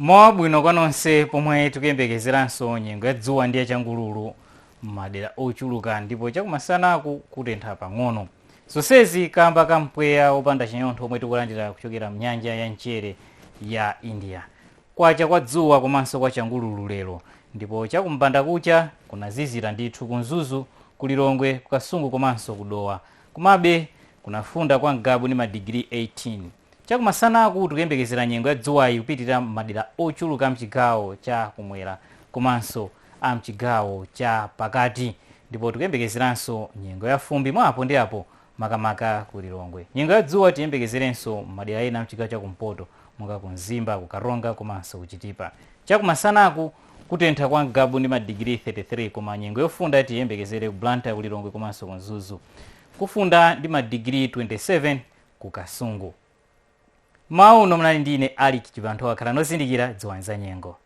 Mwabwino kwa nonse pomwe tikuyembekezeranso nyengo ya dzuwa ndi yachangululu m'madera ochuluka ndipo chakumasanaku kutentha pang'ono. Zonsezi kamba ka mpweya wopanda chinyontho omwe tikulandira kuchokera mnyanja ya mchere ya India. Kwacha kwa dzuwa komanso kwa changululu lero ndipo chakumbandakucha kunazizira ndithu ku Mzuzu, ku Lilongwe, ku Kasungu komanso ku Dowa. Komabe kunafunda kwa Ngabu ndi madigiri 18. Chakumasanaku tikuyembekezera nyengo ya dzuwayi kupitirira m'madera ochuluka mchigawo cha kumwera komanso a mchigawo cha pakati ndipo tikuyembekezeranso nyengo ya fumbi mwa apo ndi apo makamaka ku Lilongwe. Nyengo ya dzuwa tiyembekezerenso m'madera ena mchigawo cha kumpoto monga ku Mzimba, ku Karonga komanso ku Chitipa. Chakumasanaku kutentha kwa Ngabu ndi madigiri 33 koma nyengo yofunda tiyembekezere ku Blantyre, ku Lilongwe komanso ku Mzuzu. Kufunda ndi madigiri 27 ku Kasungu. Mmawa uno munali ndine Alick Chibanthu. Khalani ozindikira, dziwani za nyengo.